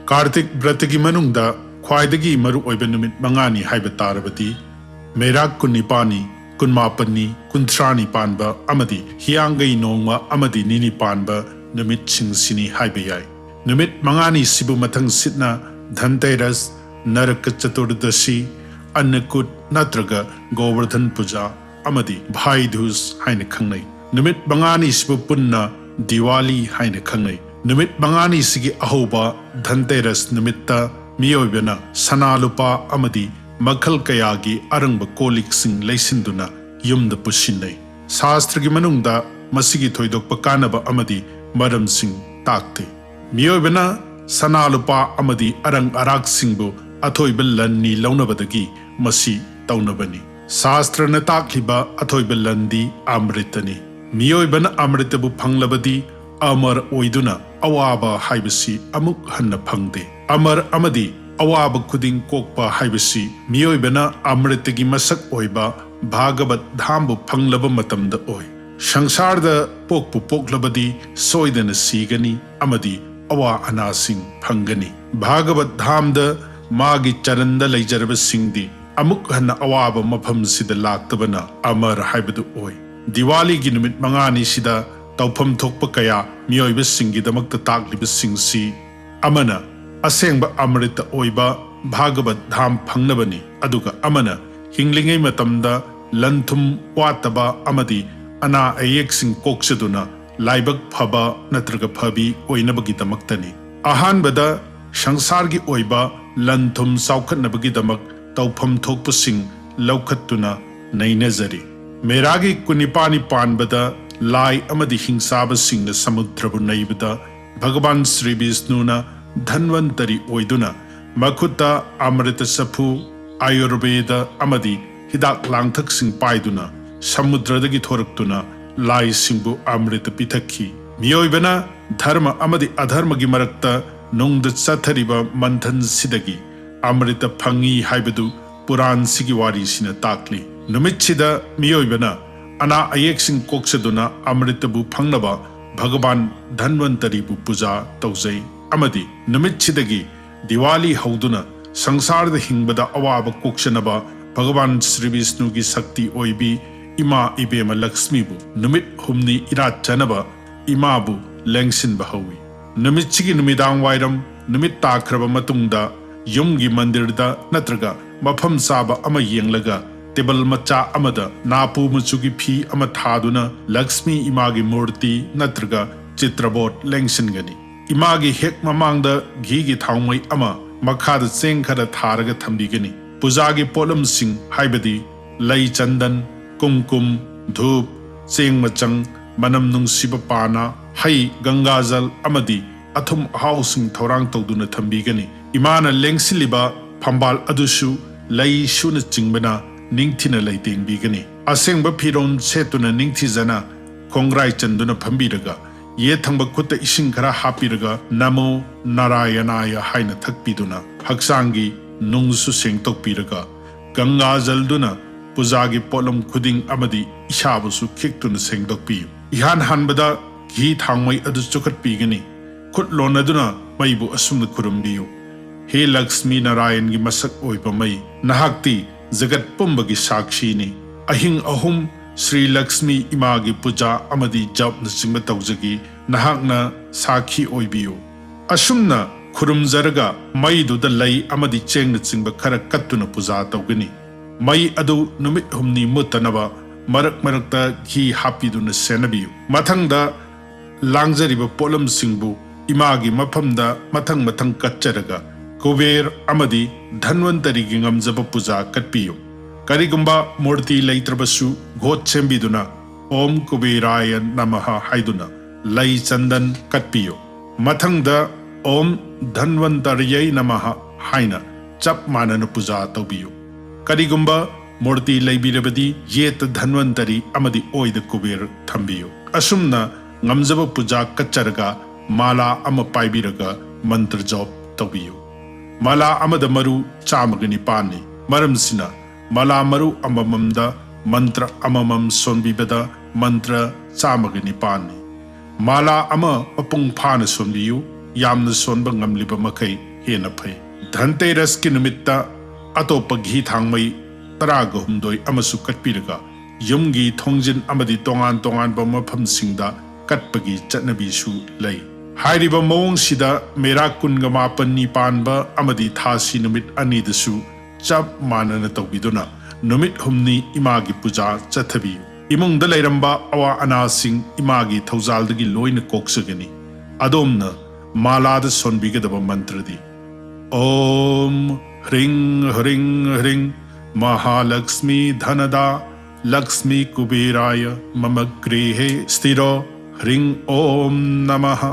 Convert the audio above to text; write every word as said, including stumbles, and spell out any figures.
ꯀꯥꯔꯇꯤꯛ ꯕ꯭ꯔꯇꯒꯤ ꯃꯅꯨꯡꯗ ꯈ꯭ꯋꯥꯏꯗꯒꯤ ꯃꯔꯨꯑꯣꯏꯕ ꯅꯨꯃꯤꯠ ꯃꯉꯥꯅꯤ ꯍꯥꯏꯕ ꯇꯥꯔꯕꯗꯤ, ꯃꯦꯔꯥꯛ ꯀꯨꯟꯅꯤꯄꯥꯟꯅꯤ, ꯀꯨꯟꯃꯥꯄꯟꯅꯤ, ꯀꯨꯟꯊ꯭ꯔꯥꯅꯤ ꯄꯥꯟꯕ ꯑꯃꯗꯤ ꯍꯤꯌꯥꯡꯒꯩ ꯅꯣꯡꯃ ꯑꯃꯗꯤ ꯅꯤꯅꯤ ꯄꯥꯟꯕ ꯅꯨꯃꯤꯠꯁꯤꯡꯁꯤꯅꯤ ꯍꯥꯏꯕ ꯌꯥꯏ꯫ ꯅꯨꯃꯤꯠ ꯃꯉꯥꯅꯤꯁꯤꯕꯨ ꯃꯊꯪ ꯁꯤꯠꯅ ꯙꯟꯇꯦꯔꯁ, ꯅꯔꯀ ꯆꯇꯨꯔꯗꯁꯤ, ꯑꯟꯅꯀꯨꯠ ꯅꯠꯇ꯭ꯔꯒ ꯒꯣꯕꯔꯙꯟ ꯄꯨꯖꯥ ꯑꯃꯗꯤ ꯚꯥꯏ ꯙꯨꯖ ꯍꯥꯏꯅ ꯈꯪꯅꯩ꯫ ꯅꯨꯃꯤꯠ ꯃꯉꯥꯅꯤꯁꯤꯕꯨ ꯄꯨꯟꯅ ꯗꯤꯋꯥꯂꯤ ꯍꯥꯏꯅ ꯈꯪꯅꯩ꯫ ꯅꯨꯃꯤꯠ ꯃꯉꯥꯅꯤꯁꯤꯒꯤ ꯑꯍꯧꯕ ꯙꯟꯇꯦꯔꯁ ꯅꯨꯃꯤꯠꯇ ꯃꯤꯑꯣꯏꯕꯅ ꯁꯅꯥ ꯂꯨꯄꯥ ꯑꯃꯗꯤ ꯃꯈꯜ ꯀꯌꯥꯒꯤ ꯑꯔꯪꯕ ꯀꯣꯜ ꯂꯤꯛꯁꯤꯡ ꯂꯩꯁꯤꯟꯗꯨꯅ ꯌꯨꯝꯗ ꯄꯨꯁꯤꯟꯅꯩ꯫ ꯁꯥꯁꯇ꯭ꯔꯒꯤ ꯃꯅꯨꯡꯗ ꯃꯁꯤꯒꯤ ꯊꯣꯏꯗꯣꯛꯄ ꯀꯥꯟꯅꯕ ꯑꯃꯗꯤ ꯃꯔꯝꯁꯤꯡ ꯇꯥꯛꯇꯦ꯫ ꯃꯤꯑꯣꯏꯕꯅ ꯁꯅꯥ ꯂꯨꯄꯥ ꯑꯃꯗꯤ ꯑꯔꯪ ꯑꯔꯥꯛꯁꯤꯡꯕꯨ ꯑꯊꯣꯏꯕ ꯂꯟꯅꯤ ꯂꯧꯅꯕꯗꯒꯤ ꯃꯁꯤ ꯇꯧꯅꯕꯅꯤ꯫ ꯁꯥꯁꯇ꯭ꯔꯅ ꯇꯥꯛꯂꯤꯕ ꯑꯊꯣꯏꯕ ꯂꯟꯗꯤ ꯑꯃ꯭ꯔꯤꯇꯅꯤ꯫ ꯃꯤꯑꯣꯏꯕꯅ ꯑꯃ꯭ꯔꯤꯇꯕꯨ ꯐꯪꯂꯕꯗꯤ ꯑꯃꯔ ꯑꯣꯏꯗꯨꯅ ꯑꯋꯥꯕ ꯍꯥꯏꯕꯁꯤ ꯑꯃꯨꯛ ꯍꯟꯅ ꯐꯪꯗꯦ꯫ ꯑꯃꯔ ꯑꯃꯗꯤ ꯑꯋꯥꯕ ꯈꯨꯗꯤꯡ ꯀꯣꯛꯄ ꯍꯥꯏꯕꯁꯤ ꯃꯤꯑꯣꯏꯕꯅ ꯑꯃ꯭ꯔꯤꯇꯒꯤ ꯃꯁꯛ ꯑꯣꯏꯕ ꯚꯥꯒꯕꯠ ꯙꯥꯝꯕꯨ ꯐꯪꯂꯕ ꯃꯇꯝꯗ ꯑꯣꯏ꯫ ꯁꯪꯁꯥꯔꯗ ꯄꯣꯛꯄꯨ ꯄꯣꯛꯂꯕꯗꯤ ꯁꯣꯏꯗꯅ ꯁꯤꯒꯅꯤ ꯑꯃꯗꯤ ꯑꯋꯥ ꯑꯅꯥꯁꯤꯡ ꯐꯪꯒꯅꯤ꯫ ꯚꯥꯒꯕꯠ ꯙꯥꯝꯗ ꯃꯥꯒꯤ ꯆꯔꯟꯗ ꯂꯩꯖꯔꯕꯁꯤꯡꯗꯤ ꯑꯃꯨꯛ ꯍꯟꯅ ꯑꯋꯥꯕ ꯃꯐꯝꯁꯤꯗ ꯂꯥꯛꯇꯕꯅ ꯑꯃꯔ ꯍꯥꯏꯕꯗꯨ ꯑꯣꯏ꯫ ꯗꯤꯋꯥꯂꯤꯒꯤ ꯅꯨꯃꯤꯠ ꯃꯉꯥꯅꯤꯁꯤꯗ ꯇꯧꯐꯝ ꯊꯣꯛꯄ ꯀꯌꯥ ꯃꯤꯑꯣꯏꯕꯁꯤꯡꯒꯤꯗꯃꯛꯇ ꯇꯥꯛꯂꯤꯕꯁꯤꯡꯁꯤ ꯑꯃꯅ ꯑꯁꯦꯡꯕ ꯑꯃ꯭ꯔꯤꯇ ꯑꯣꯏꯕ ꯚꯥꯒꯕꯠ ꯙꯥꯝ ꯐꯪꯅꯕꯅꯤ, ꯑꯗꯨꯒ ꯑꯃꯅ ꯍꯤꯡꯂꯤꯉꯩ ꯃꯇꯝꯗ ꯂꯟ ꯊꯨꯝ ꯋꯥꯠꯇꯕ ꯑꯃꯗꯤ ꯑꯅꯥ ꯑꯌꯦꯛꯁꯤꯡ ꯀꯣꯛꯆꯗꯨꯅ ꯂꯥꯏꯕꯛ ꯐꯕ ꯅꯠꯇ꯭ꯔꯒ ꯐꯕꯤ ꯑꯣꯏꯅꯕꯒꯤꯗꯃꯛꯇꯅꯤ꯫ ꯑꯍꯥꯟꯕꯗ ꯁꯪꯁꯥꯔꯒꯤ ꯑꯣꯏꯕ ꯂꯟ ꯊꯨꯝ ꯆꯥꯎꯈꯠꯅꯕꯒꯤꯗꯃꯛ ꯇꯧꯐꯝ ꯊꯣꯛꯄꯁꯤꯡ ꯂꯧꯈꯠꯇꯨꯅ ꯅꯩꯅꯖꯔꯤ꯫ ꯃꯦꯔꯥꯒꯤ ꯀꯨꯟꯅꯤꯄꯥꯟꯅꯤ ꯄꯥꯟꯕꯗ ꯂꯥꯏ ꯑꯃꯗꯤ ꯍꯤꯡꯆꯥꯕꯁꯤꯡꯅ ꯁꯃꯨꯗ꯭ꯔꯕꯨ ꯅꯩꯕꯗ ꯚꯒꯋꯥꯟ ꯁ꯭ꯔꯤ ꯕꯤꯁꯅꯨꯅ ꯙꯟꯋꯟꯇꯔꯤ ꯑꯣꯏꯗꯨꯅ ꯃꯈꯨꯠꯇ ꯑꯃ꯭ꯔꯤꯇ ꯆꯐꯨ, ꯑꯥꯌꯨꯔꯕꯦꯗ ꯑꯃꯗꯤ ꯍꯤꯗꯥꯛ ꯂꯥꯡꯊꯛꯁꯤꯡ ꯄꯥꯏꯗꯨꯅ ꯁꯃꯨꯗ꯭ꯔꯗꯒꯤ ꯊꯣꯔꯛꯇꯨꯅ ꯂꯥꯏꯁꯤꯡꯕꯨ ꯑꯃ꯭ꯔꯤꯇ ꯄꯤꯊꯛꯈꯤ꯫ ꯃꯤꯑꯣꯏꯕꯅ ꯙꯔꯃ ꯑꯃꯗꯤ ꯑꯙꯔꯃꯒꯤ ꯃꯔꯛꯇ ꯅꯨꯡꯗ ꯆꯠꯊꯔꯤꯕ ꯃꯟꯊꯟꯁꯤꯗꯒꯤ ꯑꯃ꯭ꯔꯤꯇ ꯐꯪꯉꯤ ꯍꯥꯏꯕꯗꯨ ꯄꯨꯔꯥꯟꯁꯤꯒꯤ ꯋꯥꯔꯤꯁꯤꯅ ꯇꯥꯛꯂꯤ꯫ ꯅꯨꯃꯤꯠꯁꯤꯗ ꯃꯤꯑꯣꯏꯕꯅ ꯑꯅꯥ ꯑꯌꯦꯛꯁꯤꯡ ꯀꯣꯛꯆꯗꯨꯅ ꯑꯃ꯭ꯔꯤꯇꯕꯨ ꯐꯪꯅꯕ ꯚꯒꯋꯥꯟ ꯙꯟꯋꯟꯇꯔꯤꯕꯨ ꯄꯨꯖꯥ ꯇꯧꯖꯩ꯫ ꯑꯃꯗꯤ ꯅꯨꯃꯤꯠꯁꯤꯗꯒꯤ ꯗꯤꯋꯥꯂꯤ ꯍꯧꯗꯨꯅ ꯁꯪꯁꯥꯔꯗ ꯍꯤꯡꯕꯗ ꯑꯋꯥꯕ ꯀꯣꯛꯆꯅꯕ ꯚꯒꯋꯥꯟ ꯁ꯭ꯔꯤ ꯕꯤꯁꯅꯨꯒꯤ ꯁꯛꯇꯤ ꯑꯣꯏꯕꯤ ꯏꯃꯥ ꯏꯕꯦꯝꯃ ꯂꯛꯁꯃꯤꯕꯨ ꯅꯨꯃꯤꯠ ꯍꯨꯝꯅꯤ ꯏꯔꯥꯠ ꯆꯅꯕ ꯏꯃꯥꯕꯨ ꯂꯦꯡꯁꯤꯟꯕ ꯍꯧꯏ꯫ ꯅꯨꯃꯤꯠꯁꯤꯒꯤ ꯅꯨꯃꯤꯗꯥꯡ ꯋꯥꯏꯔꯝ ꯅꯨꯃꯤꯠ ꯇꯥꯈ꯭ꯔꯕ ꯃꯇꯨꯡꯗ ꯌꯨꯝꯒꯤ ꯃꯟꯗꯤꯔꯗ ꯅꯠꯇ꯭ꯔꯒ ꯃꯐꯝ ꯆꯥꯕ ꯑꯃ ꯌꯦꯡꯂꯒ ꯇꯦꯕꯜ ꯃꯆꯥ ꯑꯃꯗ ꯅꯥꯄꯨ ꯃꯆꯨꯒꯤ ꯐꯤ ꯑꯃ ꯊꯥꯗꯨꯅ ꯂꯛꯁꯃꯤ ꯏꯃꯥꯒꯤ ꯃꯨꯔꯇꯤ ꯅꯠꯇ꯭ꯔꯒ ꯆꯤꯇ꯭ꯔꯕꯣꯠ ꯂꯦꯡꯁꯤꯟꯒꯅꯤ꯫ ꯏꯃꯥꯒꯤ ꯍꯦꯛ ꯃꯃꯥꯡꯗ ꯘꯤꯒꯤ ꯊꯥꯎꯃꯩ ꯑꯃ, ꯃꯈꯥꯗ ꯆꯦꯡ ꯈꯔ ꯊꯥꯔꯒ ꯊꯝꯕꯤꯒꯅꯤ꯫ ꯄꯨꯖꯥꯒꯤ ꯄꯣꯠꯂꯝꯁꯤꯡ ꯍꯥꯏꯕꯗꯤ ꯂꯩ ꯆꯟꯗꯟ, ꯀꯨꯝꯀꯨꯝ, ꯙꯨꯞ, ꯆꯦꯡ ꯃꯆꯪ, ꯃꯅꯝ ꯅꯨꯡꯁꯤꯕ ꯄꯥꯅ, ꯍꯩ, ꯒꯪꯒꯥꯖꯜ ꯑꯃꯗꯤ ꯑꯊꯨꯝ ꯑꯍꯥꯎꯁꯤꯡ ꯊꯧꯔꯥꯡ ꯇꯧꯗꯨꯅ ꯊꯝꯕꯤꯒꯅꯤ꯫ ꯏꯃꯥꯅ ꯂꯦꯡꯁꯤꯜꯂꯤꯕ ꯐꯝꯕꯥꯜ ꯑꯗꯨꯁꯨ ꯂꯩ ꯁꯨꯅ ꯆꯤꯡꯕꯅ ꯅꯤꯡꯊꯤꯅ ꯂꯩꯇꯦꯡꯕꯤꯒꯅꯤ꯫ ꯑꯁꯦꯡꯕ ꯐꯤꯔꯣꯜ ꯁꯦꯠꯇꯨꯅ ꯅꯤꯡꯊꯤꯖꯅ ꯈꯣꯡꯒ꯭ꯔꯥꯏ ꯆꯟꯗꯨꯅ ꯐꯝꯕꯤꯔꯒ ꯌꯦꯠ ꯊꯪꯕ ꯈꯨꯠꯇ ꯏꯁꯤꯡ ꯈꯔ ꯍꯥꯞꯄꯤꯔꯒ "ꯅꯃꯣ ꯅꯥꯔꯥꯌꯅꯥꯌ" ꯍꯥꯏꯅ ꯊꯛꯄꯤꯗꯨꯅ ꯍꯛꯆꯥꯡꯒꯤ ꯅꯨꯡꯁꯨ ꯁꯦꯡꯗꯣꯛꯄꯤꯔꯒ ꯒꯪꯒꯥ ꯖꯜꯗꯨꯅ ꯄꯨꯖꯥꯒꯤ ꯄꯣꯠꯂꯝ ꯈꯨꯗꯤꯡ ꯑꯃꯗꯤ ꯏꯁꯥꯕꯨꯁꯨ ꯈꯤꯛꯇꯨꯅ ꯁꯦꯡꯗꯣꯛꯄꯤꯌꯨ꯫ ꯏꯍꯥꯟ ꯍꯥꯟꯕꯗ ꯘꯤ ꯊꯥꯎꯃꯩ ꯑꯗꯨ ꯆꯨꯈꯠꯄꯤꯒꯅꯤ꯫ ꯈꯨꯠ ꯂꯣꯟꯅꯗꯨꯅ ꯃꯩꯕꯨ ꯑꯁꯨꯝꯅ ꯈꯨꯔꯨꯝꯕꯤꯌꯨ: "ꯍꯦ ꯂꯛꯁꯃꯤ ꯅꯥꯔꯥꯌꯟꯒꯤ ꯃꯁꯛ ꯑꯣꯏꯕ ꯃꯩ, ꯅꯍꯥꯛꯇꯤ ꯖꯒꯠ ꯄꯨꯝꯕꯒꯤ ꯁꯥꯛꯁꯤꯅꯤ꯫ ꯑꯍꯤꯡ ꯑꯍꯨꯝ ꯁ꯭ꯔꯤ ꯂꯛꯁꯃꯤ ꯏꯃꯥꯒꯤ ꯄꯨꯖꯥ ꯑꯃꯗꯤ ꯖꯞꯅꯆꯤꯡꯕ ꯇꯧꯖꯈꯤ꯫ ꯅꯍꯥꯛꯅ ꯁꯥꯈꯤ ꯑꯣꯏꯕꯤꯌꯨ"꯫ ꯑꯁꯨꯝꯅ ꯈꯨꯔꯨꯝꯖꯔꯒ ꯃꯩꯗꯨꯗ ꯂꯩ ꯑꯃꯗꯤ ꯆꯦꯡꯅꯆꯤꯡꯕ ꯈꯔ ꯀꯠꯇꯨꯅ ꯄꯨꯖꯥ ꯇꯧꯒꯅꯤ꯫ ꯃꯩ ꯑꯗꯨ ꯅꯨꯃꯤꯠ ꯍꯨꯝꯅꯤ ꯃꯨꯠꯇꯅꯕ ꯃꯔꯛ ꯃꯔꯛꯇ ꯘꯤ ꯍꯥꯞꯄꯤꯗꯨꯅ ꯁꯦꯟꯅꯕꯤꯌꯨ꯫ ꯃꯊꯪꯗ ꯂꯥꯡꯖꯔꯤꯕ ꯄꯣꯠꯂꯝꯁꯤꯡꯕꯨ ꯏꯃꯥꯒꯤ ꯃꯐꯝꯗ ꯃꯊꯪ ꯃꯊꯪ ꯀꯠꯆꯔꯒ ꯀꯨꯕꯦꯔ ꯑꯃꯗꯤ ꯙꯟꯋꯟꯇꯔꯤꯒꯤ ꯉꯝꯖꯕ ꯄꯨꯖꯥ ꯀꯠꯄꯤꯌꯨ꯫ ꯀꯔꯤꯒꯨꯝꯕ ꯃꯨꯔꯇꯤ ꯂꯩꯇ꯭ꯔꯕꯁꯨ ꯘꯣꯠ ꯁꯦꯝꯕꯤꯗꯨꯅ "ꯑꯣꯝ ꯀꯨꯕꯦꯔꯥꯌ ꯅꯃꯍ" ꯍꯥꯏꯗꯨꯅ ꯂꯩ ꯆꯟꯗꯟ ꯀꯠꯄꯤꯌꯨ꯫ ꯃꯊꯪꯗ "ꯑꯣꯝ ꯙꯟꯋꯟꯇꯔꯌꯩ ꯅꯃꯍ" ꯍꯥꯏꯅ ꯆꯞ ꯃꯥꯟꯅꯅ ꯄꯨꯖꯥ ꯇꯧꯕꯤꯌꯨ꯫ ꯀꯔꯤꯒꯨꯝꯕ ꯃꯨꯔꯇꯤ ꯂꯩꯕꯤꯔꯕꯗꯤ ꯌꯦꯠꯇ ꯙꯟꯋꯟꯇꯔꯤ ꯑꯃꯗꯤ ꯑꯣꯏꯗ ꯀꯨꯕꯦꯔ ꯊꯝꯕꯤꯌꯨ꯫ ꯑꯁꯨꯝꯅ ꯉꯝꯖꯕ ꯄꯨꯖꯥ ꯀꯠꯆꯔꯒ ꯃꯥꯂꯥ ꯑꯃ ꯄꯥꯏꯕꯤꯔꯒ ꯃꯟꯇ꯭ꯔ ꯖꯣꯞ ꯇꯧꯕꯤꯌꯨ꯫ ꯃꯥꯂꯥ ꯑꯃꯗ ꯃꯔꯨ ꯆꯥꯝꯃꯒ ꯅꯤꯄꯥꯟꯅꯤ꯫ ꯃꯔꯝꯁꯤꯅ ꯃꯥꯂꯥ ꯃꯔꯨ ꯑꯃꯃꯝꯗ ꯃꯟꯇ꯭ꯔ ꯑꯃꯃꯝ ꯁꯣꯟꯕꯤꯕꯗ ꯃꯟꯇ꯭ꯔ ꯆꯥꯝꯃꯒ ꯅꯤꯄꯥꯟꯅꯤ꯫ ꯃꯥꯂꯥ ꯑꯃ ꯃꯄꯨꯡ ꯐꯥꯅ ꯁꯣꯟꯕꯤꯌꯨ꯫ ꯌꯥꯝꯅ ꯁꯣꯟꯕ ꯉꯝꯂꯤꯕ ꯃꯈꯩ ꯍꯦꯟꯅ ꯐꯩ꯫ ꯙꯟꯇꯦꯔꯁꯀꯤ ꯅꯨꯃꯤꯠꯇ ꯑꯇꯣꯞꯄ ꯘꯤ ꯊꯥꯡꯃꯩ ꯇꯔꯥꯒ ꯍꯨꯝꯗꯣꯏ ꯑꯃꯁꯨ ꯀꯠꯄꯤꯔꯒ ꯌꯨꯝꯒꯤ ꯊꯣꯡꯖꯤꯟ ꯑꯃꯗꯤ ꯇꯣꯉꯥꯟ ꯇꯣꯉꯥꯟꯕ ꯃꯐꯝꯁꯤꯡꯗ ꯀꯠꯄꯒꯤ ꯆꯠꯅꯕꯤꯁꯨ ꯂꯩ꯫ ꯍꯥꯏꯔꯤꯕ ꯃꯑꯣꯡꯁꯤꯗ ꯃꯦꯔꯥ ꯀꯨꯟꯒ ꯃꯥꯄꯟꯅꯤ ꯄꯥꯟꯕ ꯑꯃꯗꯤ ꯊꯥꯁꯤ ꯅꯨꯃꯤꯠ ꯑꯅꯤꯗꯁꯨ ꯆꯞ ꯃꯥꯟꯅꯅ ꯇꯧꯕꯤꯗꯨꯅ ꯅꯨꯃꯤꯠ ꯍꯨꯝꯅꯤ ꯏꯃꯥꯒꯤ ꯄꯨꯖꯥ ꯆꯠꯊꯕꯤꯌꯨ꯫ ꯏꯃꯨꯡꯗ ꯂꯩꯔꯝꯕ ꯑꯋꯥ ꯑꯅꯥꯁꯤꯡ ꯏꯃꯥꯒꯤ ꯊꯧꯖꯥꯜꯗꯒꯤ ꯂꯣꯏꯅ ꯀꯣꯛꯆꯒꯅꯤ꯫ ꯑꯗꯣꯝꯅ ꯃꯥꯂꯥꯗ ꯁꯣꯟꯕꯤꯒꯗꯕ ꯃꯟꯇ꯭ꯔꯗꯤ, ॐ ह्रीं ह्रीं ह्रीं महालक्ष्मी धनदा लक्ष्मी कुबेराय मम गृहे स्थिरो ह्रीं ॐ नमः।